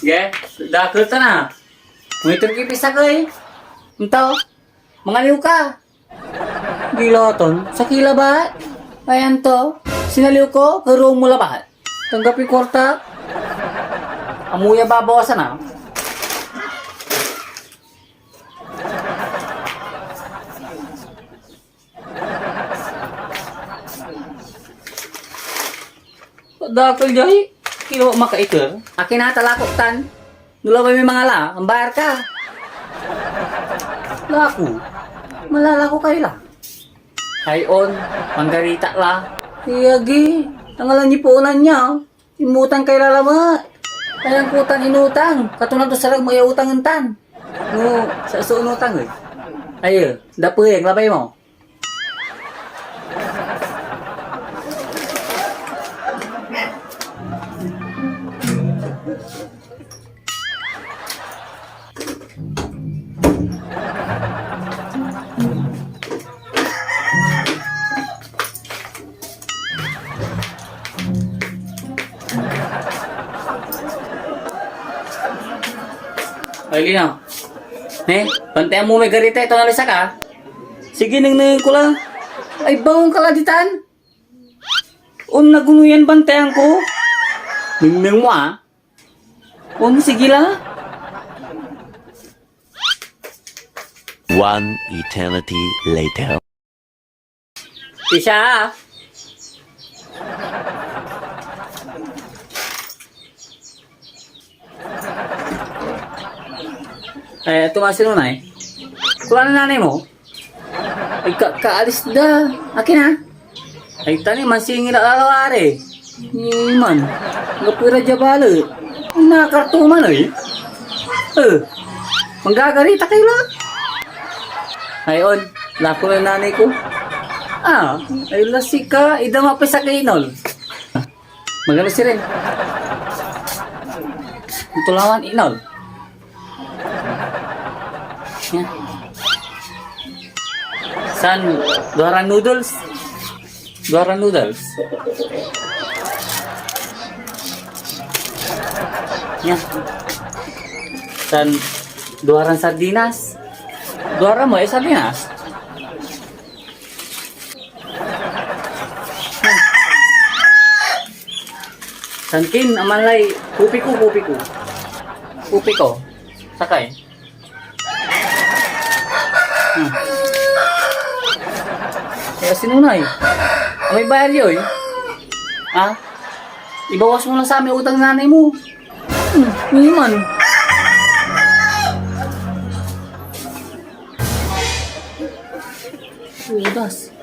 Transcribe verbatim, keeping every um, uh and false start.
Ge, dakel ta na. Monitor ki pisakey. Anto? Mangaliw ka. Gilatan, sakey labat. Ayan to. Sinaliw ko, karuong mo labat. Tanggap yung kwarta. Amuya babawasan, ah. Dakel jay, kilo makaiter. Akin a talakok tan. No labay mi mangala, ambayar ka. Lako. Malalako kayo la. Ay on, manggarita la. Iyagi, tangalan niyo po unan niya. Imutang kay lalamet. Ay angkutan inutang. Katunan to sarag mo iya utang entan. No, sa so inutang eh. Ayo, dape ang labay mo. Ay, Lino. Eh, bantayan mo may garita ito na lisak, ah. Sige, nengnengen ko la. Ay, bangon ka la ditan. On, naguno yan bantayan ko. Nengneng mo, ah. On, sige la. One eternity later. Isa, ah. Eh, tumasin mo na eh. Kulang na nanay mo? Ay, ka kaalis da. Akin, ah. Ay, tani, mansingil a lalawari. Ni man. Ngapira dia bale. Nakarto man, eh. Eh, manggagarita kayo la. Ay, on. Lako na nanay ko. Ah, ay, lasika. Idama pa sa kainol. Magano sirin? Tulawan inol. Yan. San duaran noodles? Duaran noodles. Yan. San duaran sardinas? Duaran mo, eh, sardinas. Sankin, aman lay, kupi ko, kupi ko. Kupi ko. Sakay. Hmm. Kaya sinunay. Amay bayar yoy. Ha? Ibawas mo na sa amin utang nanay mo. Hmm, hindi man. Udas.